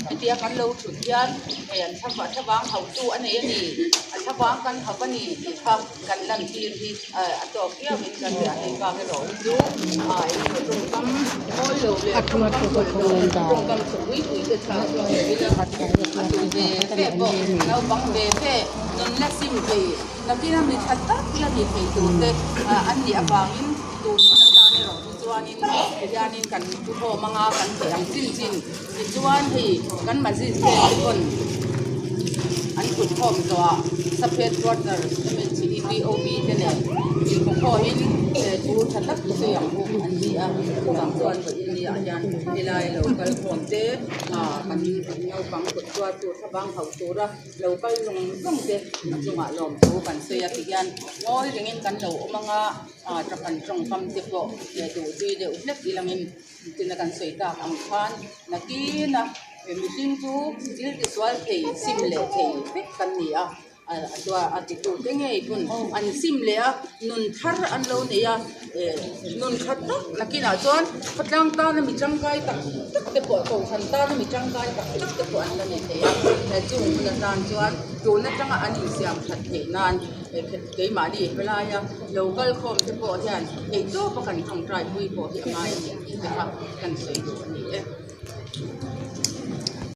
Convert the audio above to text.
Hetia kan lo thut hian hei an thla thlavang hauhtu a nei a ni a thlavang kan hauh a ni tih kha kan lan tir hi a tawk viau in ka hria hei bak erawh hi chu a engemaw tawngkam mawi lo leh tawngkam sual lo tawngkam chhe pui pui te chhah chhuak lo ila a tu ve ve pawh naupang ve ve nun la sim thei nakina mi tha tak la ni thei tur te an nih avangin tun hun atan erawh hi chuanin tihianin kan thukhawm anga kan theih ang chin chin tichuan hei kan magistrate te pawn an thutkhawm zawhah sub headquarter M_H_E_P_O_B te nen inkhawkhawmin thu tha tak sawi ang u an ti a chuvang chuan vawiin ni ah hian helai lo kal khawm te ah kan naupang kut chhuat tur thlavang hauh tura lo kal zawng zawng te a chungah lawmthu kan sawi a tihian ngawi rengin kan lo awm anga ah tawngkam tawngkam te pawh duh zui deuh hlek ilangin tina kan sawi tak ang khan nakina mihring chu thil tisual thei sim leh thei vek kan ni a a chuan a titu te ngei pawn an sim leh a nun thar an lo nei a eh nun tha tak nakinah chuan khawtlang tana mi tangkai tak tak te pawh kohhran tana mi tangkai tak tak te pawh an la nei thei a chung hun atan chuan tun atanga an insiam that theih nan. Keimahni helaia lo kal khawm te pawh hian theih tawpa kan tawngtai pui pawh hi a ngai a ni tih te kha kan sawi duh a ni e.